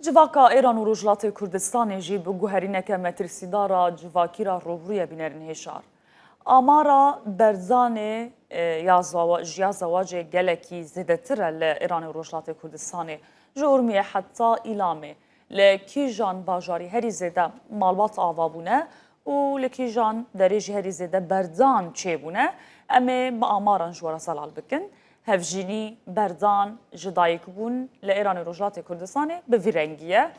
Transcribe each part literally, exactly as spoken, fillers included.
Civaka Êran û Rojhilatê Kurdistanê jî bi guherîneke metirsîdar a civakî re rûbirû ye bînerên hêşar. Amara berzanê, e, ya zewa-, ji ya zewacê gelekî zêdetir e li Êranê û Rojhilatê Kurdistanê. Ji Urmiyê heta Îlamê li kîjan bajarî herî zêde malbat ava bûne û li kîjan derê jî herî zêde berdan çêbûne, em ê bi amaran ji we re zelal bikin. Hevjînî berdan ji dayikbûn li Êranê Rojhilatê Kurdistanê bi vî rengî ye.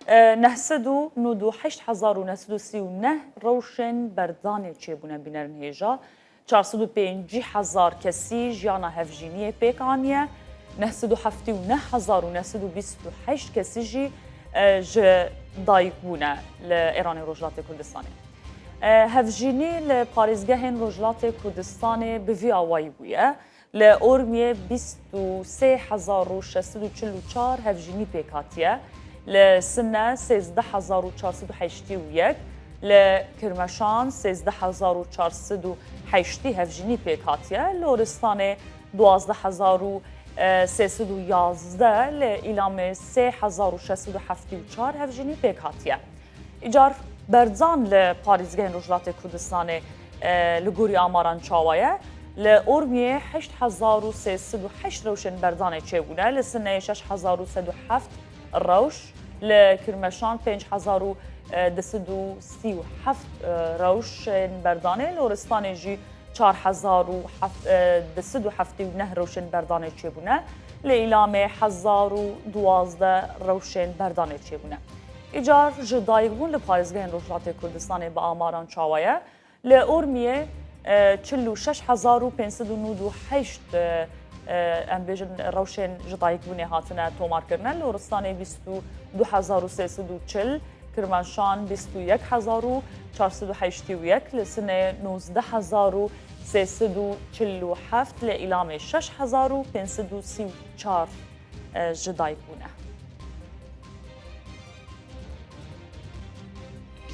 E, neh sed û nod û heşt hezar û neh sed û sî û neh rewşên berdanê çêbûne bînerên hêja. Çar sed û pêncî hezar kesî jiyana hevjîniyê pêk aniye. Neh sed û heftê û neh hezar û neh sed û bîst û heşt kesî jî, e, ji dayik bûne li Êranê Rojhilatê Kurdistanê. E, hevjînî li parêzgehên Rojhilatê Kurdistanê bi vî awayî bûye. Li Ormiyê bîst û sê hezar û şeş sed û çil û çar hevjînî pêk hatiye. Li Sine sêzdeh hezar û çar sed û heştê û yek, li Kirmeşan sêzdeh hezar û çar sed û heştê hevjînî pêk hatiye. Li Loristanê duwazdeh hezar û sê sed û yazdeh, li Îlamê sê hezar û şeş sed û heftê û çar hevjînî pêk hatiye. Îcar berdan li parêzgehên Rojhilatê Kurdistanê, e, li gorî amaran çawa ye? Li Ormiyê heşt hezar û sê sed û heşt rewşên berdanê çêbûne, li Sineyê şeş hezar û sed û heft rewş, li Kirmeşan pênc hezar û du sed û sî û heft, e, rewşên berdanê, li Loristanê jî çar hezar û heft, e, du sed û heftê û neh rewşên berdanê çêbûne, li Îlamê hezar û duwazdeh rewşên berdanê çêbûne. Îcar ji dayikbûn li parêzgehên Rojhilatê Kurdistanê bi amaran çawa ye? Li Ormiyê, e, çil û şeş hezar û pênc sed û nod û heşt, e, e, em bêjin rewşên ji dayikbûnê hatine tomarkirine, li Loristanê bîst û du hezar û sê sed û çil, Kirmeşan bîst û yek hezar û çar sed û heştê û yek, li Sineyê nozdeh hezar û sê sed û çil û heft, li Îlamê şeş hezar û pênc sed û sî û çar, e, ji dayik bûne.